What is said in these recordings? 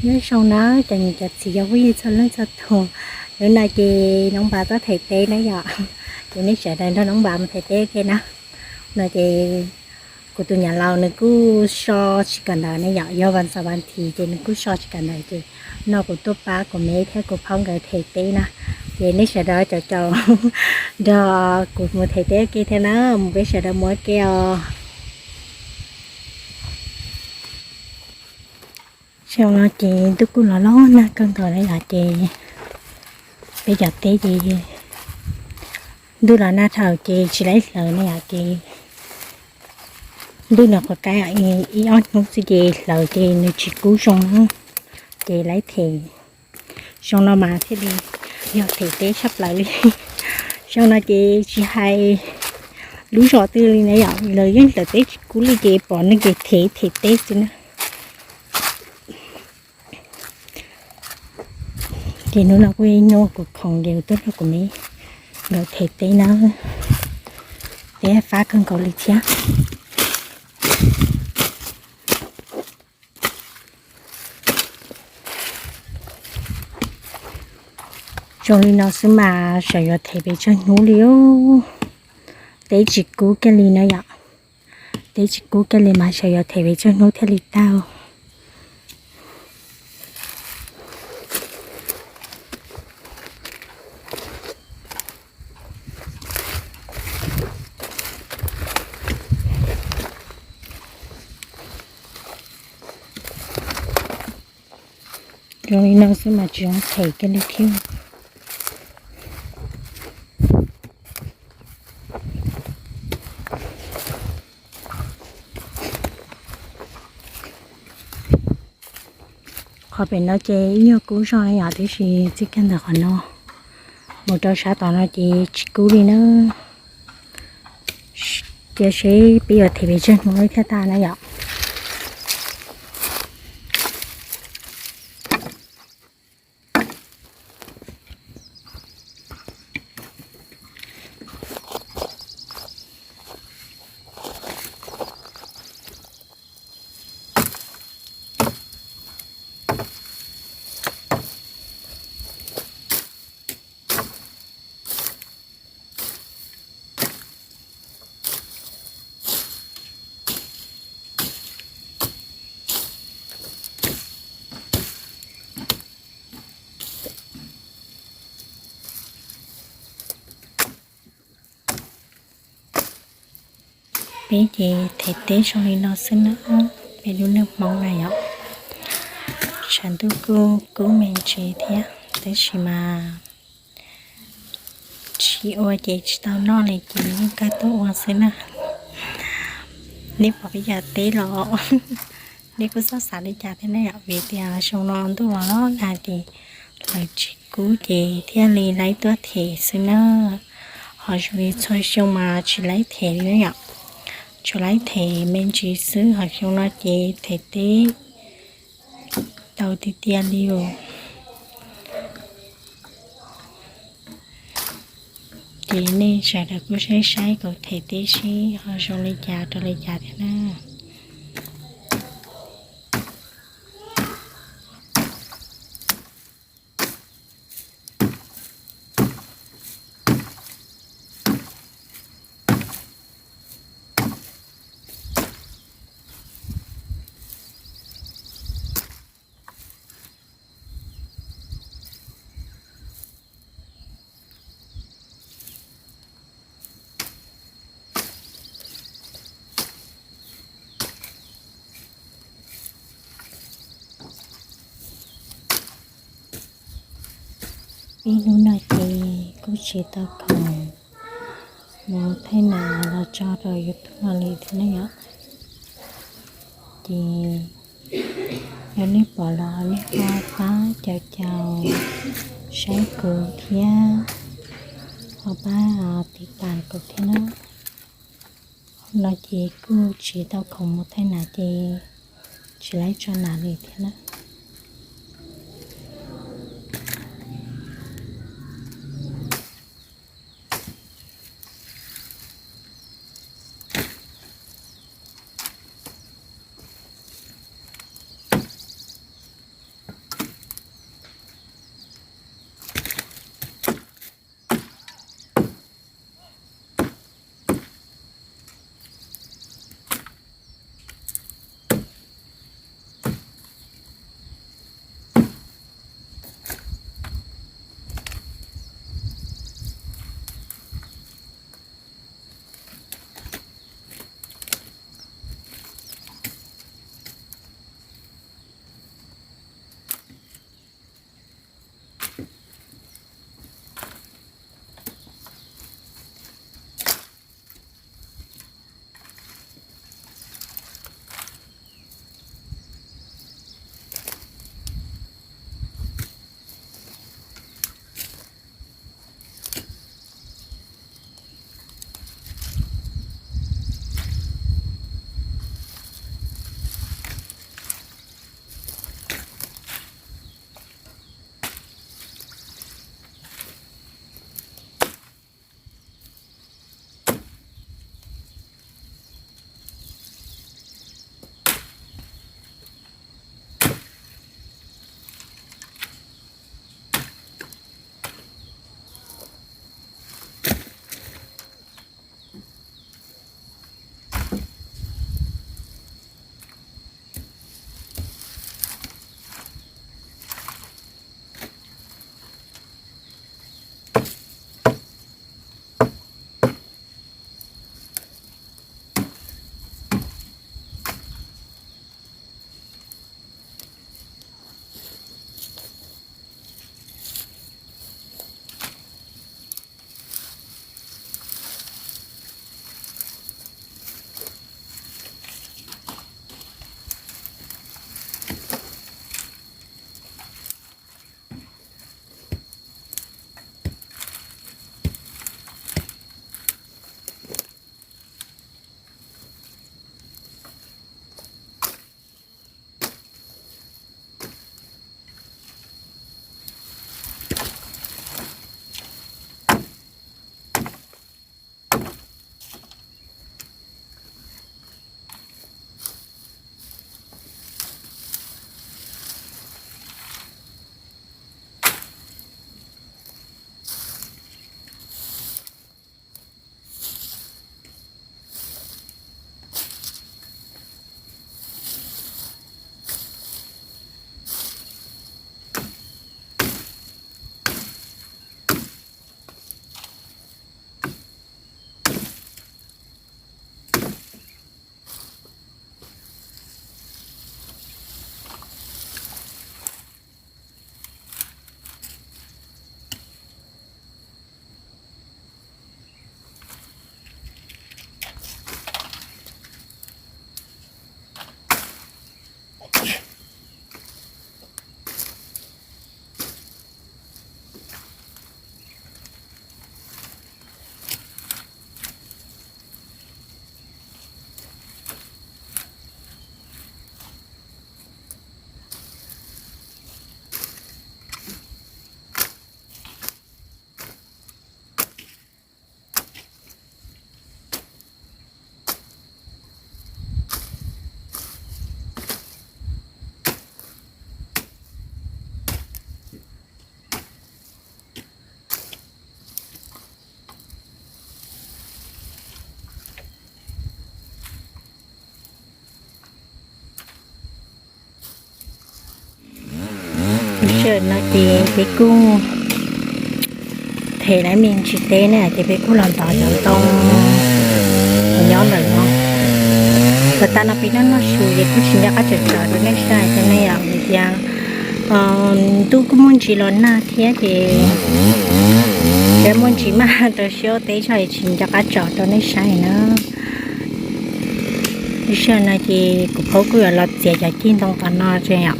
Nyob zoo na cov niam cov txiv cov phooj ywg txhua leej txhua tus, hnub no ces Noob Npas tuaj them teb na yom, ces nej sawv daws nrog Noob Npas mus them teb ua ke na. No ces kuv tus niam laus nws kuj so tsis kawm ntawv ne yom, yog vas xaum vas thiv ces nws kuj so tsis kawm ntawv ces no kuv tuaj pab kuv me thiab kuv phauj nkawd them teb na. Ces nej sawv daws caum caum nrog kuv mus them teb ua ke thiab na, mus peb sawv daws mus ua ke os. Xyoo no ces ntuj kuj los los nag kawg nkaus na yom, ces peb cov teb ces ntuj los nag dhau ces tsis laib hlawv na yom, ces ntuj nws qhuav kaib ib ob hnub xwb ces hlawv ces nws tsis kub zoo na, ces laib them. Xyoo no mas thiaj li yog them teb tshaj plaws li. Xyoo no ces tsis hais lub zos twg li na yom, lawv yeej hlawv teb tsis kub li ces pom neeg ces them them teb xwb na. Ces hnub no kuj ib hnub kuv khoom ces kuv tuaj nrog kuv me nkawd them teb na, teb fab kawg nkaus li thiab. Zoo li no xwb mas sawv yuav them pes tsawg hnub li os. Teb tsis kub kiag li na yom. Teb tsis kub kiag li mas sawv yuav them pes tsawg hnub thiaj li tag. Zoo li no xwb mas tsis zoo them kiag li thiab. Qhov pem no ces ib nyuag kub zog yom, tiam sis txij kiag ntawm qhov no mus rau sab tom no ces tsis kub li na. Cia seb peb yuav them pes tsawg hnub thiaj tag na yom. Peb ces them teb zoo li no xwb na, peb lub neej Hmoob na yom. Tshav ntuj kuj kub me ntsis thiab, tab sis mas tsis ua ces tsis tau noj li ces yeej kawg tuaj ua xwb na. Nej pom peb cov teb los nej kuj txhob xav li cas thiab na yom, vim tias xyoo no ntuj los los nag ces lawv tsis kub ces thiaj li laib tuaj them xwb na. Ho zoo li txhua xyoo mas tsis laib them li na yom, tsuas laib them me ntsis xwb, ho xyoo no ces them teb tau tiag tiag li os. Ces nej sawv daws kuj saib saib kuv them teb seb ho zoo li cas rau li cas thiab na. Ib hnub no ces kuj tsis tau khoom mus thaij nas los tso rau YouTube no li thiab na yom. Ces yog nej pom los nej ho pab caum caum saib kuv thiab ho pab tiv tas kuv thiab na. No ces kuj tsis tau khoom mus thaij nas ces tsis laib tso nas li thiab na. Sij hawm no ces peb kuj them lawv me ntsis teb na ces peb kuj los ntov cov ntoo nyob ntawm no. Puas tas no peb noj noj su ces kuj tsis nco qab tsom tsom rau nej saib thiab ne yom, vim tias ntuj kuj muaj ntsis los nag thiab ces thiab muaj ntsis maj rau siab ua teb zog es tsis nco qab tsom rau nej saib na. Lub sij hawm no ces kuv phaub kuj yuav los txiav cov ceg ntoo tom no yom,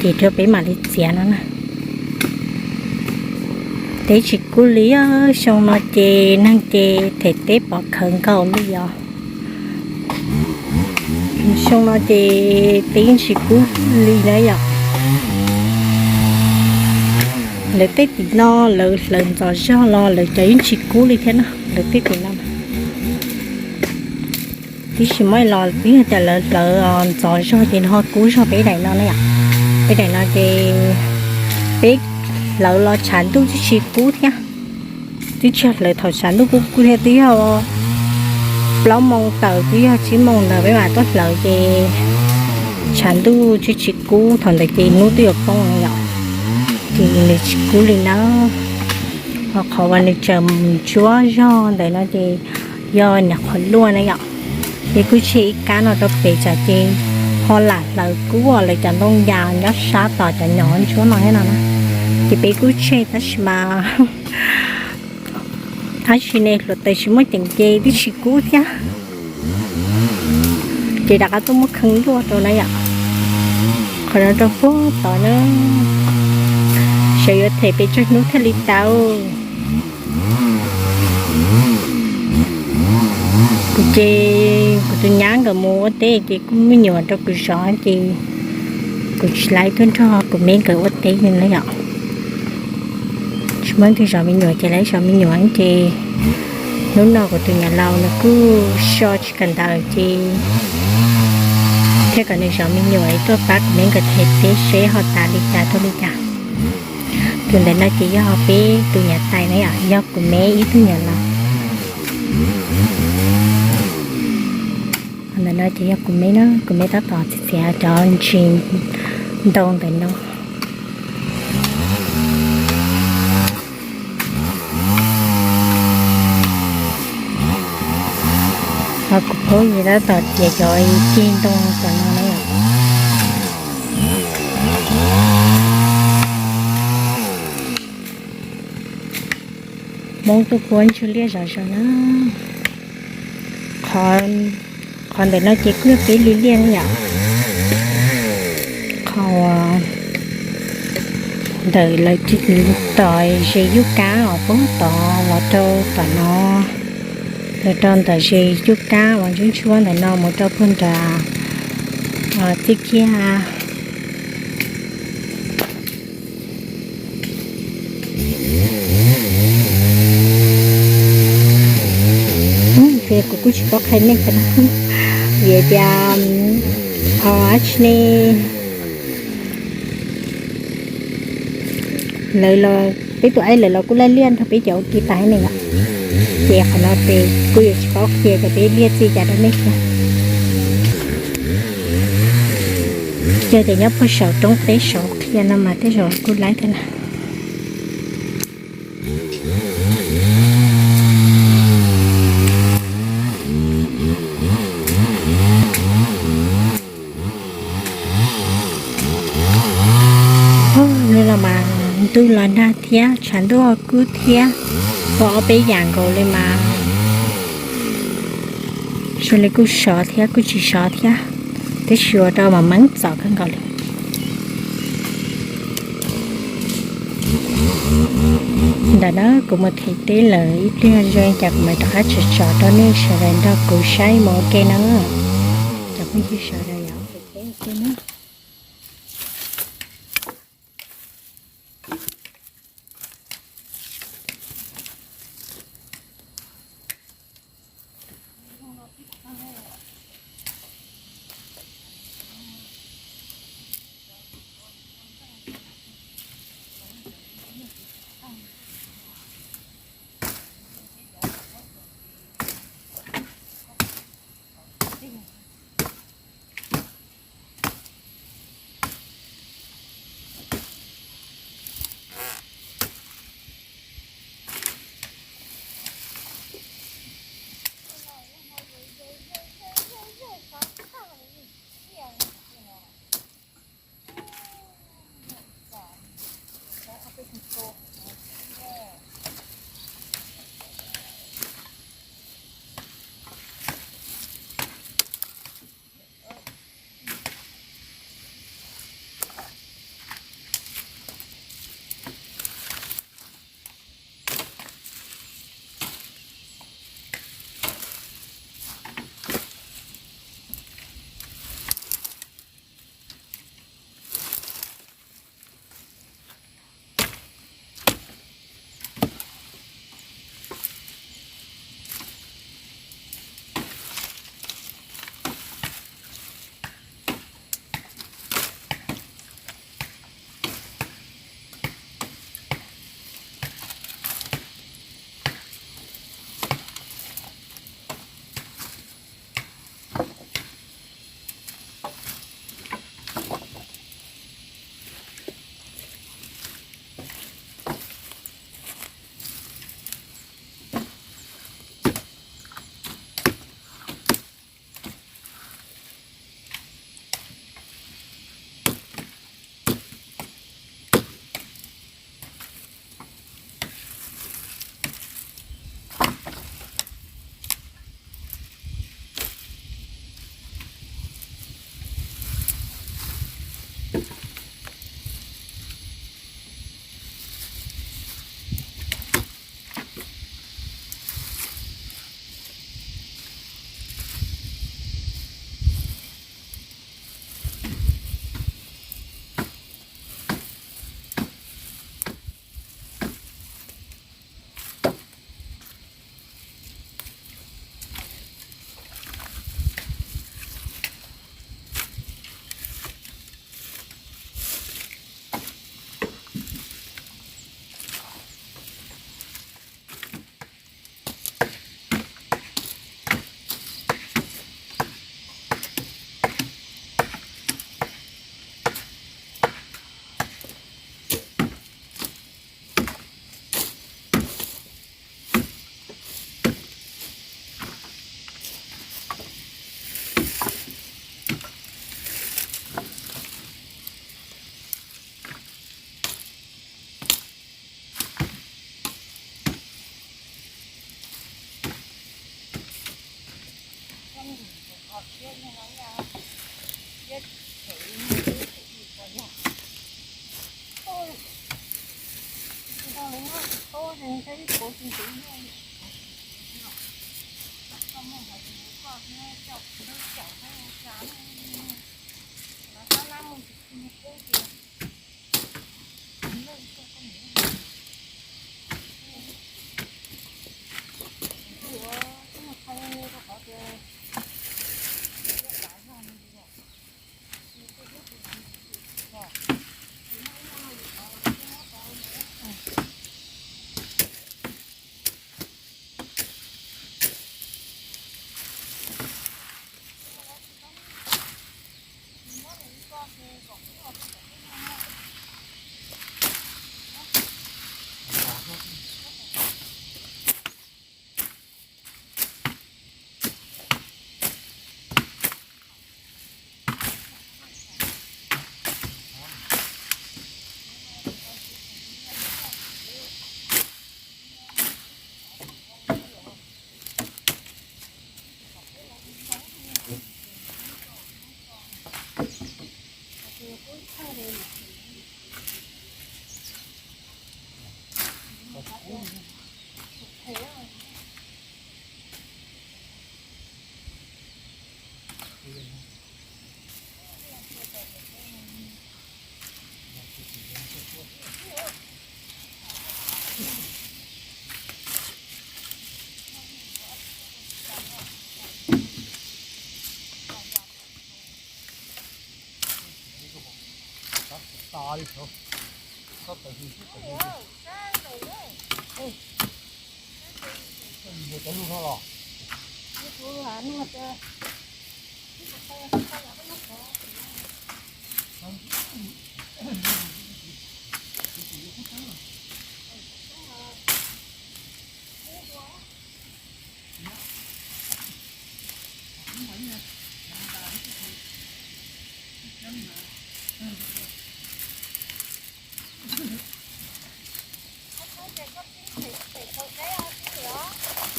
ces rau peb mam li txiav no na. Teb tsis kub li, xyoo no ces neeg ces them teb pov khawv nkaus li os. Xyoo no ces teb yeej tsis kub li na yom. Lawv tej tim no lawv hlawv ntxov zog los lawv cov yeej tsis kub li thiab na, lawv tej tim no. Tib si muab los twb yog tias lawv hlawv ntxov zog ces ho kub zog peb daim no na yom. Peb daim no ces peb hlawv los tshav ntuj twb tsis kub thiab. Twb tsis hlawv thaum tshav ntuj kub kub thiab, twb yog plaub moo tawm twb yog tsib moo ntawd peb mam tuaj hlawv ces tshav ntuj twb tsis kub, thaum ntawd ces hnub twb yuav poob no yom. Ces nws tsis kub li na. Ho qhov uas nws tseem ntsuab zog ntawm no ces yog niam qhuav luaj na yom. Ces kuj tseg ib kab no rau pem tsam ces ho lam hlawv kub lawv cov ntoo yas nyob sab tom cov nyom ntsuab no thiab no na. Ces peb kuj tseg tab sis mas tab sis ne hluav taws tsis muaj ceem ces twb tsis kub thiab. Ces rov qab tuaj muab kheej luaj rau na yom. Qhov no rau puag tod na, sawv yuav them pes tsawg hnub thiaj li tau. Kuv ces kuv tus nyab nkawd mus ua teb ces kuj me nyuam rau kuv zov ces kuv tsis laiv tuaj nrog kuv me nkawd ua teb li na yom. Tsis muaj leej twg zov me nyuam ces laiv zov me nyuam ces hnub no kuv tus niam laus nws kuj so tsis kawm ntawv ces thiaj kom nws zov me nyuam tuaj pab kuv me nkawd them teb seb ho tas li cas rau li cas. Tus ntawm no ces yog peb tus niam tais na yom, yog kuv me ib tug niam laus. Ntawm no ces yog kuv me na, kuv me tab tom txiav txiav cov ntsis ntoo ntawm no. Ho kuv phaub ces tab tom txiav cov ceg ntoo tom no na. Hmoob tuaj kuab ntswg liaj zom zaws na. Qhov ntawm no ces kuj yog peb li liaj na yom. Qhov ntawm lawv tom ze yuj kab os, puag tod los rau tom no, los rau ntawm ze yuj kab uas ntsuab ntsuab ntawm no mus rau puag nram txij kiag. Ces kuv kuj tsis paub qhia nej, vim tias dab tsi ne, lawv los peb tus aib lawv los kuj laij liaj nrog peb cov ua ke tas ne yom. Ces qhov no ces kuj yuav tsis paub qhia tias peb liaj txij cas rau nej thiab. Yog tias nyob puag saum roob teb saud qhia no mas tej zaum kuj laib thiab na. Hnub no mas ntuj los nag thiab tshav ntuj ho kub thiab, ua ob peb yam nkaus li mas zoo li kuj sov thiab kuj tsis sov thiab, tab sis ua rau mas meeb txom kawg nkaus li. Ntawm no kuv mus them teb lawm ib pliag zoo cas kuv mam rov qab tsom tsom rau nej sawv daws nrog kuv saib mus ua ke na. Cov phooj ywg sawv daws yom.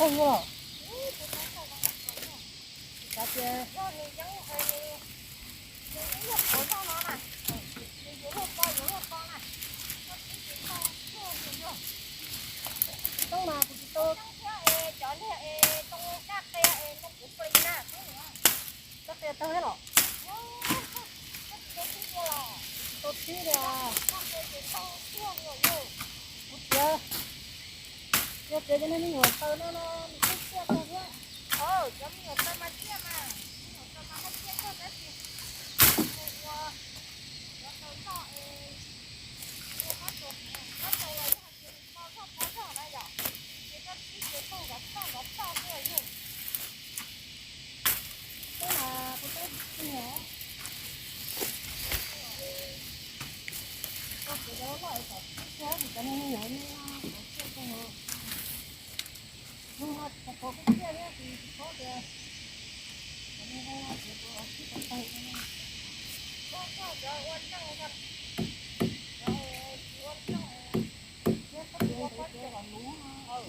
Pheej os. Xav tias tsis tau mas kuv tsis tau. Tau qia tau thiab los? Tsis tau txhib li os. Kuv tias, yog tias cov niag me nyuam taw no no nws twb txiaj kawg thiab. Cov me nyuam taw mas txiaj mas, me nyuam taw mas haj txiaj kawg tab sis ua cov taw loj es ua pob tsuas, pob tsuas los yog hais tias nws to zog pob zog na yom, ces koj txhib ces koj nkov toj nkov toj xwb yog. Tub mas kuv tub tsis nyuam, koj kuv cov loj es kom txhib thiab, cov niag me nyuam no kom txiaj kawg. Nug no tsis tau kuv txiaj thiab, tsis paub tias cov niag no ces kuv txhib tau tawg no. Koj cov ua ntseej, cov tsis ua ntseej, thiab koj ua pob tsuas kom luv no.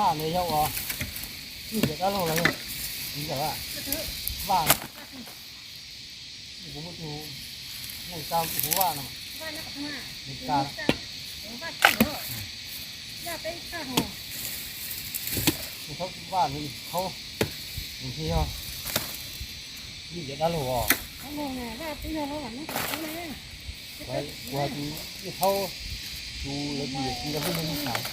Vaj ntawd yog ua, ib yam dab laug los yog txiv ntawd, vaj, kuv muaj tus neej tsa kuv hu vaj no, neej tsa, kuv thaub vaj ntawd thaub, nws thiaj yog ib yam dab laug os. Ua tus ib thaub, tus lawv tus yawm txiv lawv pheej hu vaj ntawd.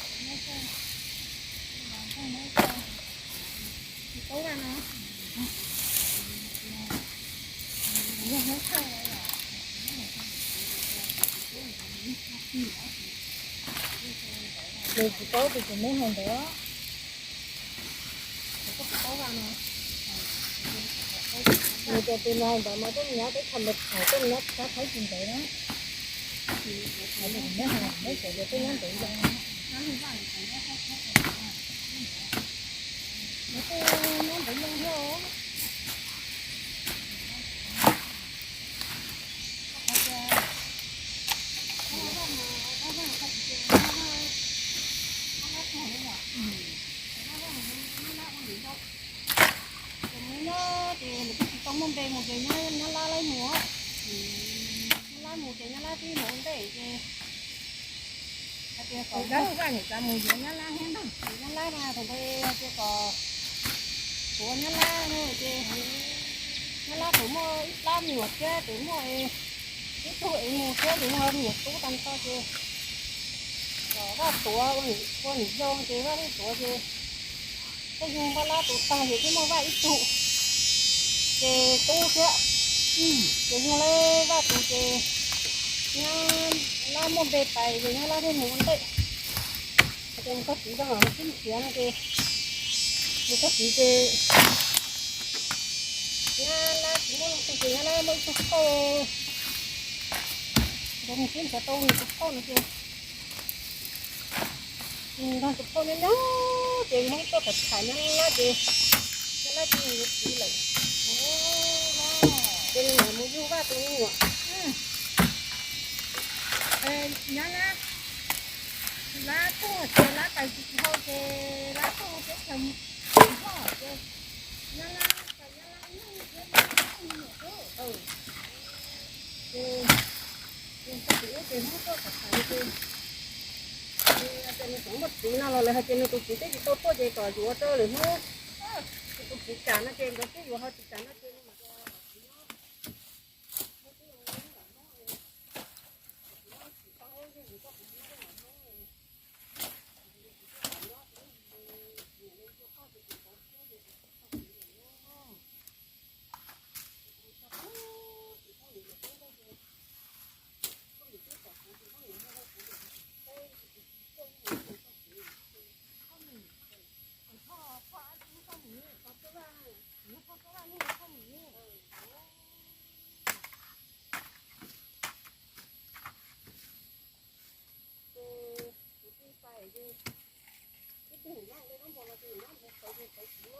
Nws tsis paub tus tus neb hais ntawd. Nws tias tus nais ntawd mas tej nyab teb chaws Amelikas, tej nyab teb chaws Thaib tsis ntev na. Neb tseem tias tej nyab ntev zoo. Nws tej nyab ntev zoo thiab. Ces mus nyob ces lawv twb tsis tau muaj npe mus ces nyab lab laib mus, nyab lab mus ces nyab lab twb mus ua ntej ces hais tias kom dab laug vaj niam tsa mus yuav nyab lab thiab ntag. Nyab lab mas thaum ntawd hais tias kom tuav nyab lab no ces nyab lab tseem muaj ib plab me nyuam thiab tseem muaj ib tug ev mus thiab tseem muaj me nyuam tub tag nrho ces kom vaj tuav ua niam yau ces vaj tuav ces tej yug npaj lab tus tag ces twb muaj vaj ib tug ces tub thiab ces yug lab vaj tus ces nyab lab muaj npe pais ces nyab lab thiaj mus ua ntej. Hais tias mus txog txiv zoo los mus sib nrhiav no ces mus txog txiv ces nyab lab tsis muaj leej twg ces nyab lab muaj ib tug phauj, mus sib nrhiav tau nws tus phauj no ces nws nrog tus phauj nyob nyob ces Hmoob tuaj tham tham nyab lab ces nyab lab cia li yuav txiv lawm. Ces nws mam mus yug vaj tus me nyuam. Nyab lab, lab tuag ces lab pais tsis tsis hau ces lab tuag teb chaws Hmoob ces nyab lab pais nyab lab neej thiab nyab lab me nyuam xwb. Ces, ces txog tim ub ces Hmoob tuaj tham tham ces, ces hais tias nws tseem muaj txiv no los lawv hais tias nws tus txiv twb tsis tau tuaj ces kom yuav rau lwm hnub. Nws tus txiv kam no ces nkawd twb yuav ho tsis kam no ces nws mam tias kom txiv nyob, nyob twb zoo li lam Hmoob, kom txiv nyob tsis tau eb yog nws coj kuv mus nyob li lam Hmoob. Ces kuv tij pais ces ib tug niam nyob ua ntej lub npos no ces niam nyob mus qhov ces qhov kuv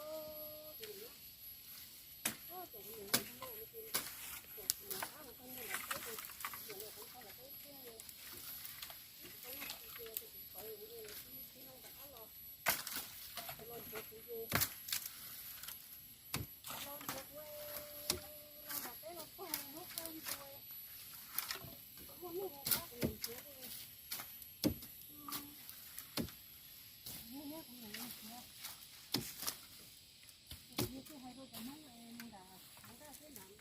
ces niam nyob, thaum kuv niam nyob mus no ces thaum kuv niam qab mus tag nrho nram teb ces kuv niam los qhov ntawd nram teb thiab. Ib tsis tau noj tsis ces tus txiv pawv ces txiv no nram qab los, los nrhiav kuv ces los nrhiav kuv, los nram teb los txog hnub kawg ntua, muaj hnub ua qab kuv niam nrhiav ces, muaj hnub kuv niam nrhiav. Kuv niam thiaj hais rau cov Hmoob mus nram hav nqaj thiab nram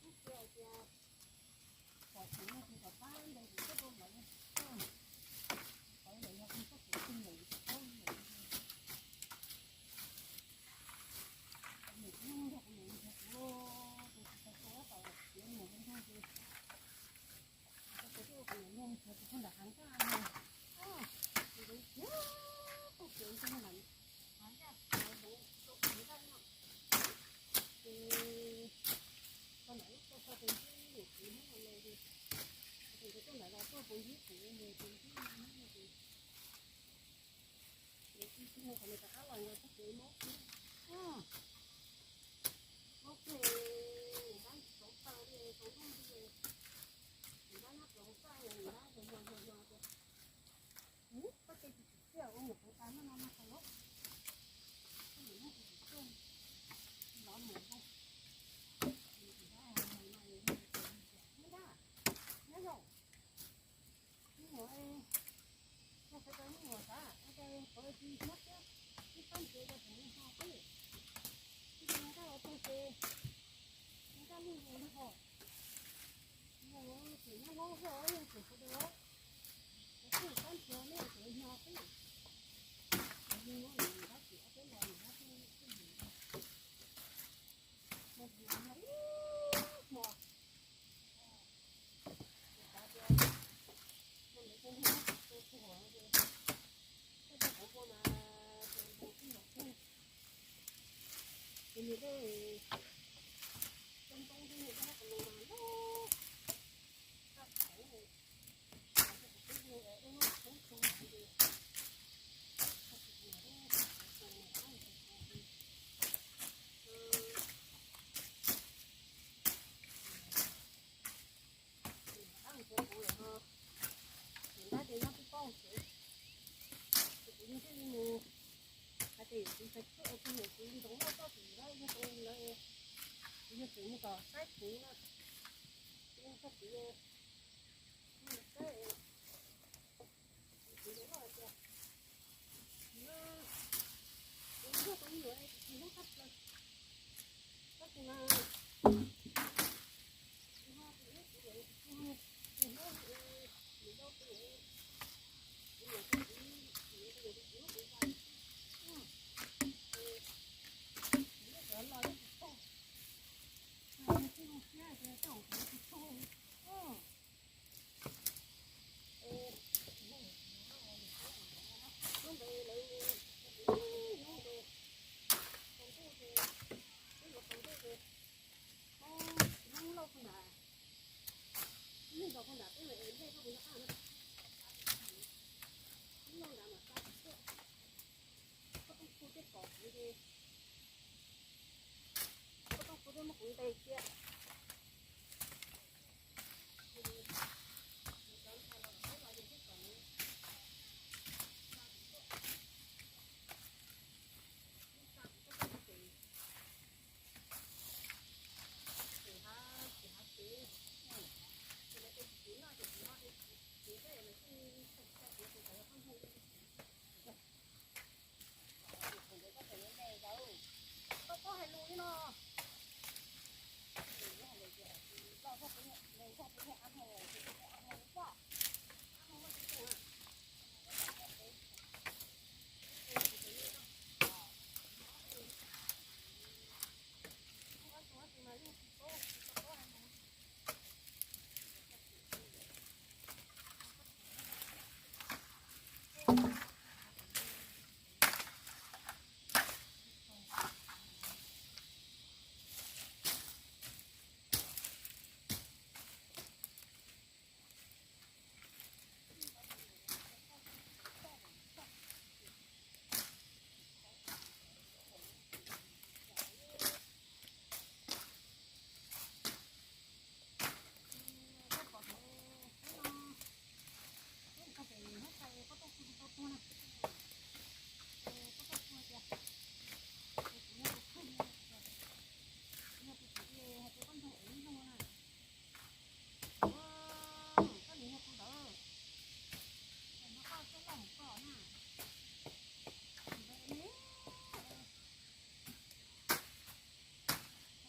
ub txhua hais tias kom tseem no ces kom pab ntes kuv tuaj rau lawv, lawv yog tus txoj kev twg lawm ces paub li lawm. Kuv niam kuv yog kuv niam nrhiav kuv, tus tsis tau tuaj tab tom khiav mus zoo nraug ces tau kuv tuaj ua kuv niam nrog mus khiav tus pog nram hav nqaj no, ces nkawd khiav tuaj khiav nrog nram hav nqaj khiav zoov rau pog nram nqaj no. Ces tau nram lub tau txog tus ntxib niam txiv Hmoob no ces, ces nkawd tuaj nram los tuaj tus ntxib kuv mus tus ntxib Hmoob no ces, ces ib tug qhov nws rov qab los nkawd txog ces maub, maub plig, niam nrab tsis txaus taw li txaus ntuj li, niam nrab nyob rau hauv txaj niam nrab yog yog yog tias, koj ces tsis tsim txiaj ua niam tus tas noj no mas tau Dab ntawd kuv lawm ho, tus dab ces nyob pub paub xwb, ces kuv yeej thiaj li mus hais tias yus txiv xav tshuaj es kuv niam txiv ntxoov loj txoj tim lawm yog tau li lawm, kuv yog tseem mus kom saib kuv na, kuv yog txoj tim saib, kuv ntxoov loj tias kuv yog tus me nyuam es kuv tsis hlub tshaj plaws, tab sis mas kuv ho kuv hlub kuv niam kuv tsis hlub, kuv hlub kuv niam, kuv niam kuv txiv, kuv niam kuv txiv hlub kuv ntxhais, kuv yeej cov los yeej tsis tau, tsis zoo siab tias coj kuv tsis tau. Hnub ntawd lawv, hnub ntawd, hnub ntawd, hnub lauj ntawd, hnub ntawd peb lawv es nplej koj puas nco qab na, hnub lauj ntawd mas xa kuv tuaj, koj tooj khu thiab pom kuv ces, koj tooj khu thiab muab kuv ntes cia. Koj hais lus li no.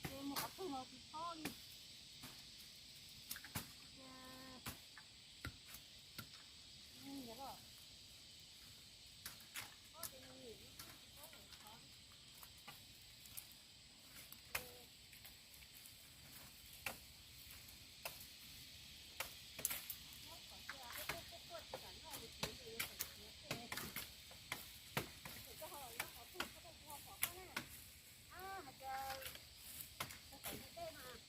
Ces mus qhov twg los tsis txhob li. Ces, nim los, txhob ces nws nim no tsis txhob lawm qhov. Nyob kom cia, kuj kuj kuj tsis kam noj li, kuv ces yuav txawm khiav tej. Ces koj ho nyob qhov twg, koj tuaj kuv ho pom koj na. Ab, hais tias koj txawm mus dej mas.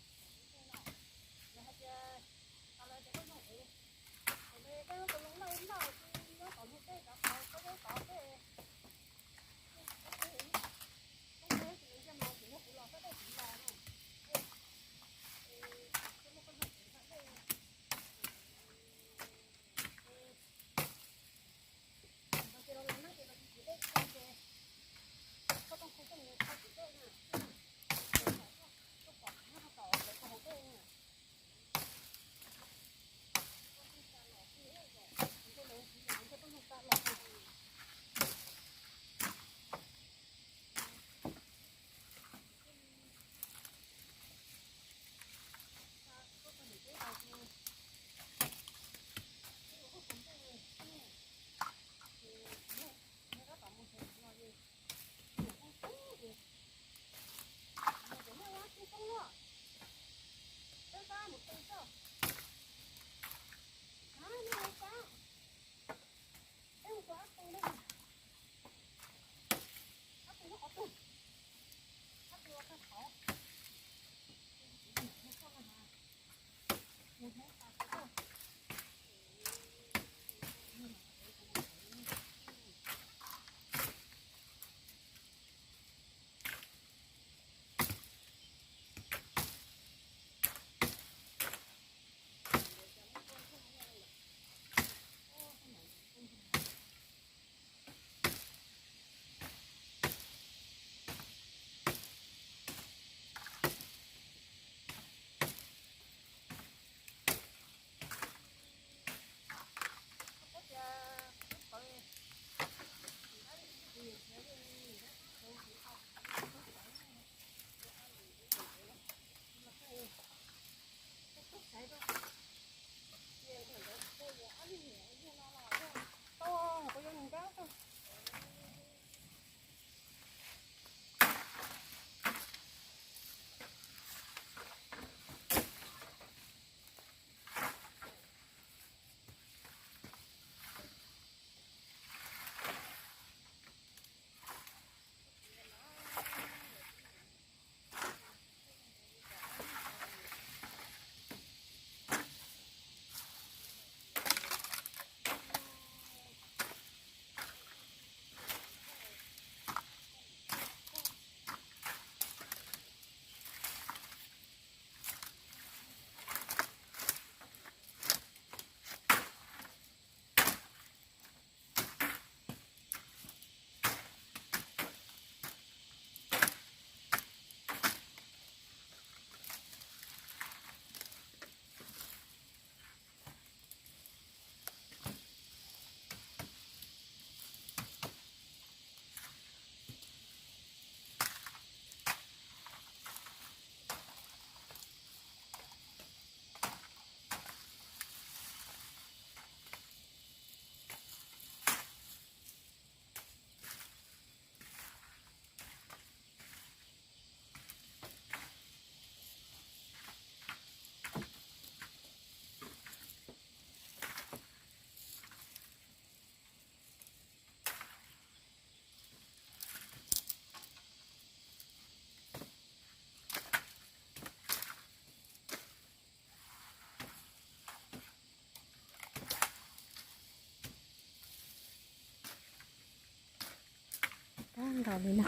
Tab nkaus li no,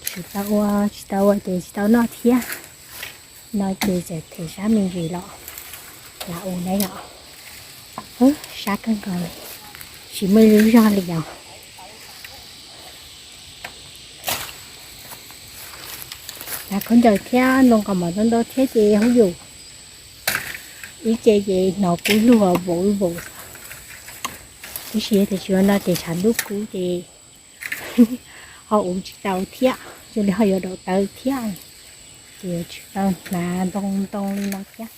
tsis tau ua, tsis tau ua ces tsis tau noj thiab. No ces txawm them sab me ntsis los lam ua na yom. Sab kawg nkaus li, tsis muaj ib lub zog li yom. Hnav khaub ncaws thiab ntoo kaus mom ntau ntau thiab ces hauj yus ib ce ces hnov kub lug vauv vauv. Tab sis tias tsis ua no ces tshav ntuj kub ces ho ua tsis tau thiab, zoo li ho yuav daum tawv thiab, ces yuav tsis tau hnav ntoo ntoo li no thiab.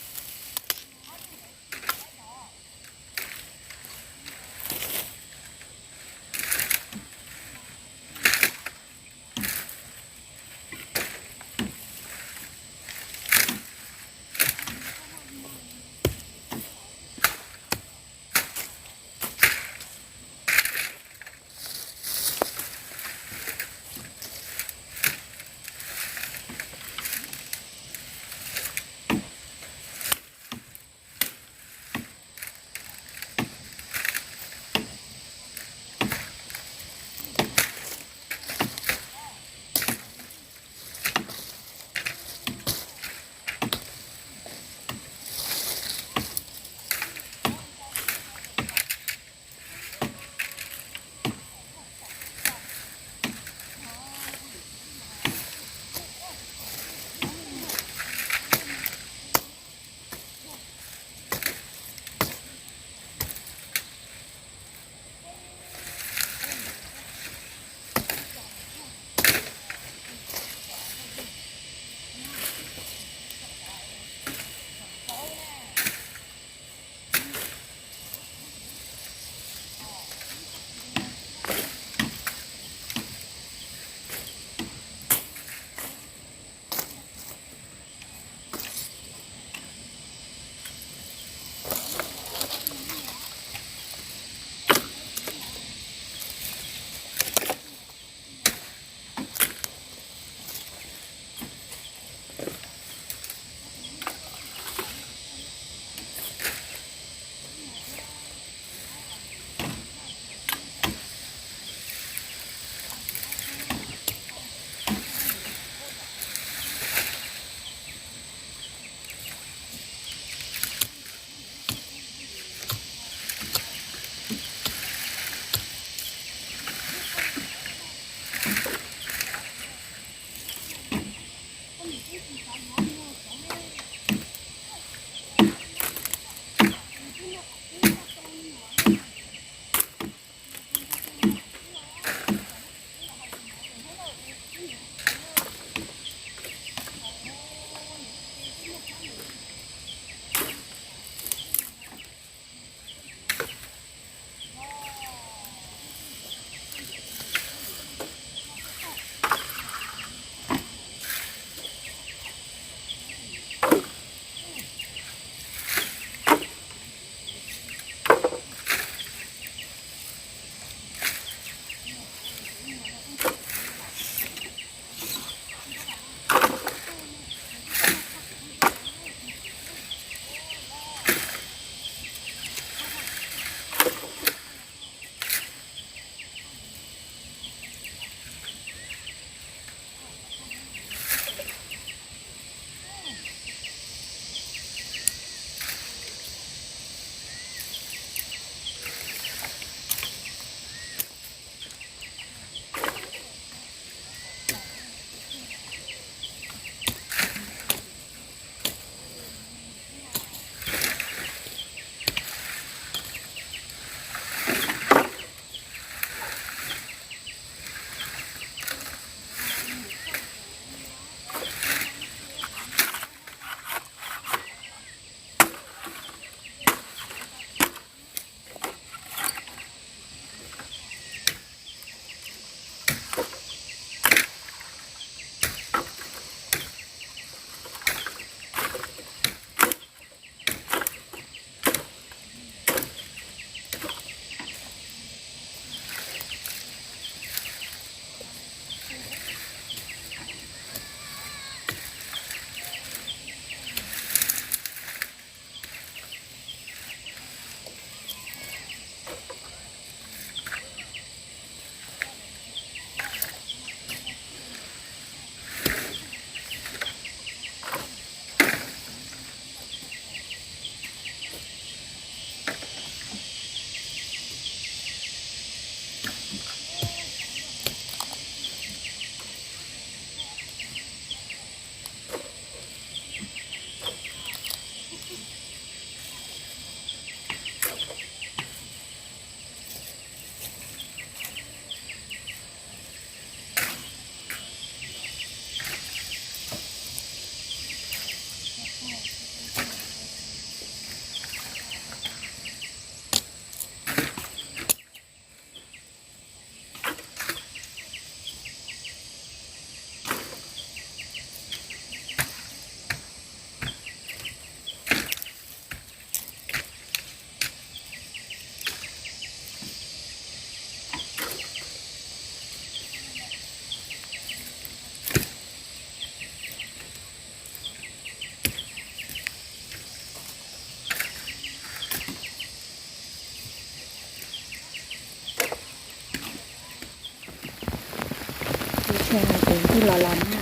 Tus ntsuj los los nag na,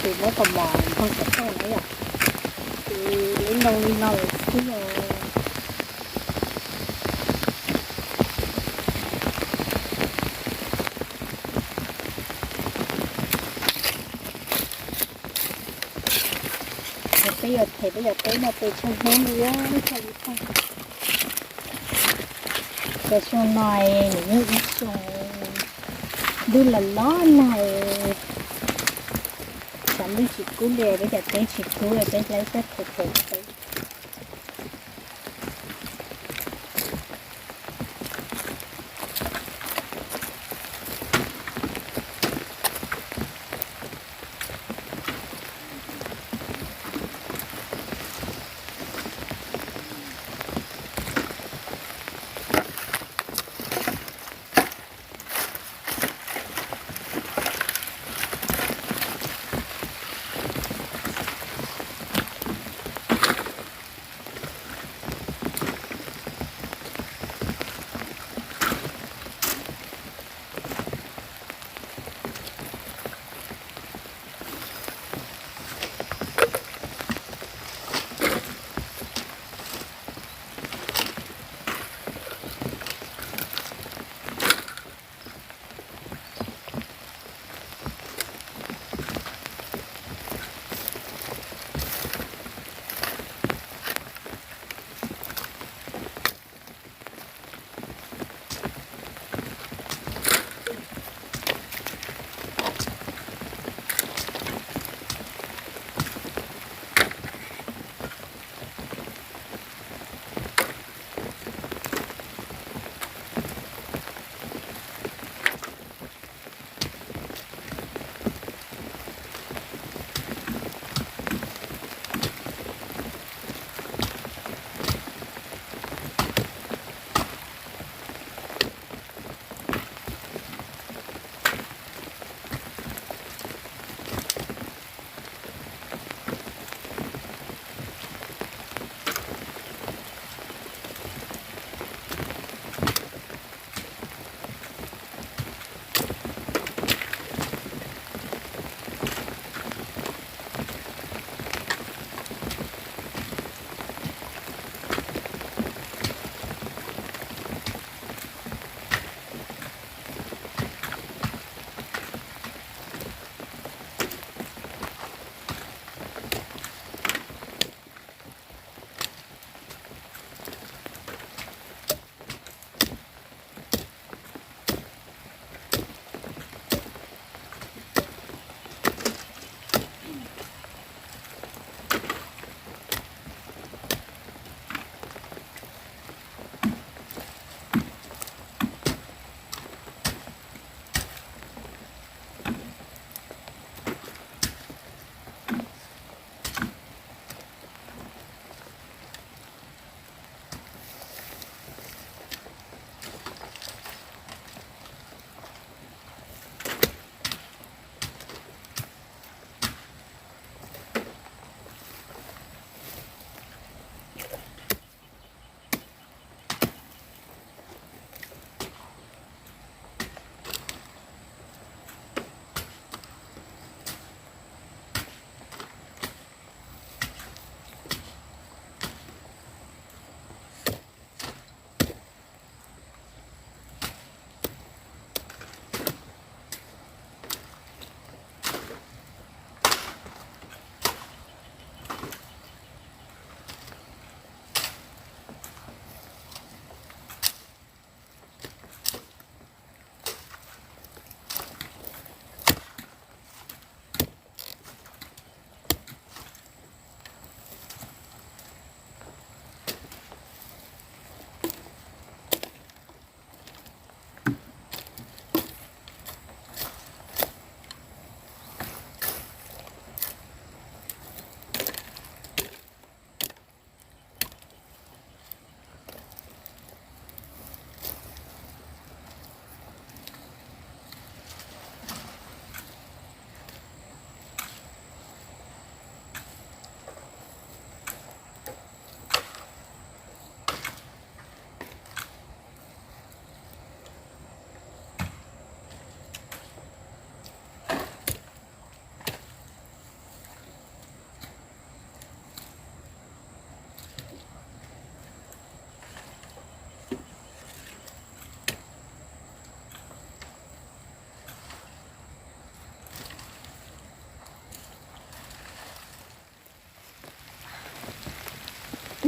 tus muab kaus mom nphoo saum rooj na yom, ces lub ntoo li no lawm xwb os. Peb yuav them peb cov teb no tes tshaw hnub li thiaj li tag. Cov xyoo no nws yeej ib xyoo ntuj los los nag, tshav ntuj tsis kub li, peb cov teb tsis kub, peb laib tuaj them them teb.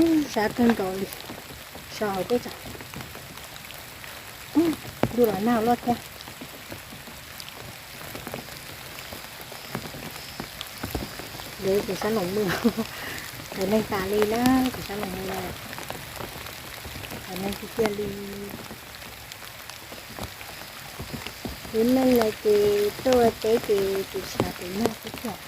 Sab kawg nkaus li, so hauv peb tso. Ntuj los nag luaj thiab. Lawv kuv sab loos mws, lawv neeg tas li na, kuv sab loos mws, lawv neeg tiag tiag li. Lub neej no ces tuaj ua teb ces tus tshav tus nag xwb thiab.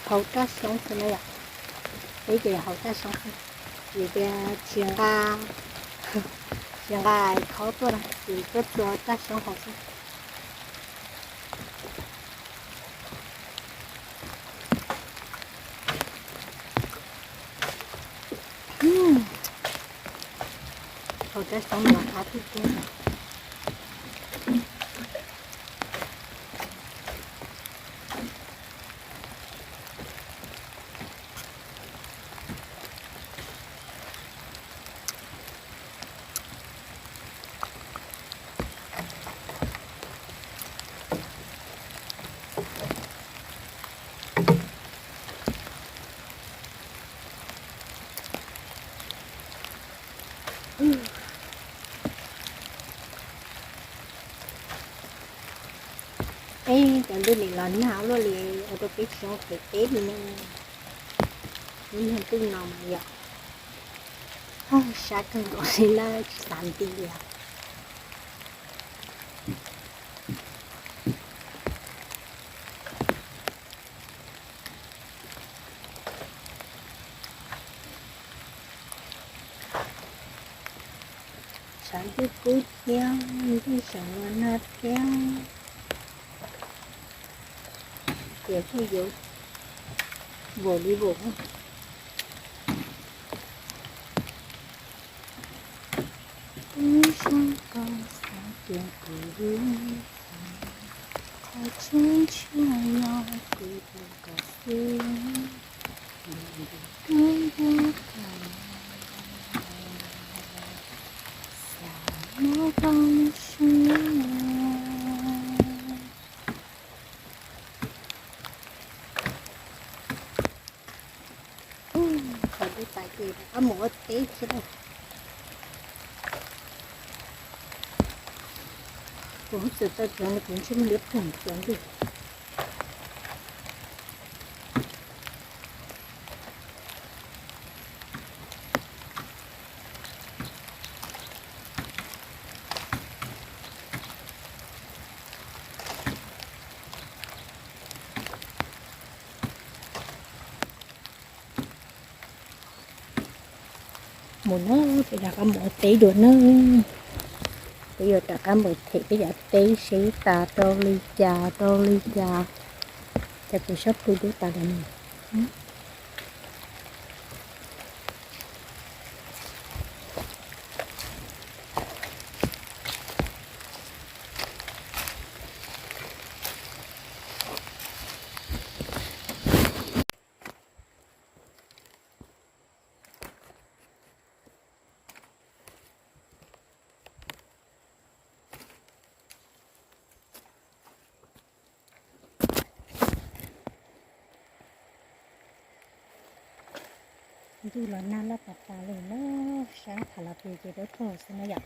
Hauv raj xyoob xwb na yom, peb ces hauv raj xyoob xwb, vim tias tsis nqa, tsis nqa khob tuaj na, ces tuaj txua raj xyoob hauv xwb. Hauv raj xyoob no qab tiag tiag. Eb, cov ntuj nim los nag ua luaj li, ua rau peb tsis zoo phem peb li ne. Lub niag ntuj no mas yom, sab kawg nkaus li na, tsis xav nti li os. Tshav ntuj kub thiab, ntuj seem los nag thiab, ces kuj yuav vau li vau. Wb sab koj xav tias kuv, qhov tseeb tshiab yog kuv tus koj xwb. Xav muab koj siab. Qhov ntuj tas ces rov qab mus ua teb thiab. Kuv txawm tau cov no kuv ntsej muag liab ploog cov ntuj. Mus na, peb rov qab mus ua teb dua na. Peb yuav rov qab mus them peb cov teb seb tas rau li cas rau li cas. Ces kuv sab plu dub tas li no. Ntuj los nag loj tas tas li na, sab tham los pes ces dawb paug xwb na yom.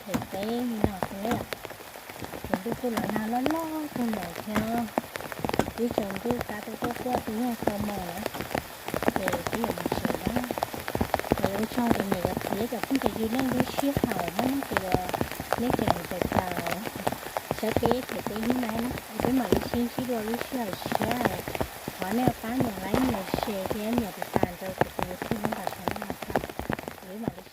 Pem teb li no xwb na yom. Ces ntuj kuj los nag loj loj kawg nkaus thiab. Ib tsaus ntuj kav tuaj tuaj tuaj twb yeej tau mos na. Ces peb yuav mus tsev na. Ces ua tsaug tias niam yuav txiav cov phooj cov ywg nej lub sij hawm muaj neej ces yuav, nej tseem caum caum sawv peb pem teb hnub no na. Peb mam li sib ntsib dua lub sij hawm tshiab. Thov nej pab nias like, nias share thiab nias tiv tas rau kuv tus YouTube no kom sawv daws tau. Peb mam li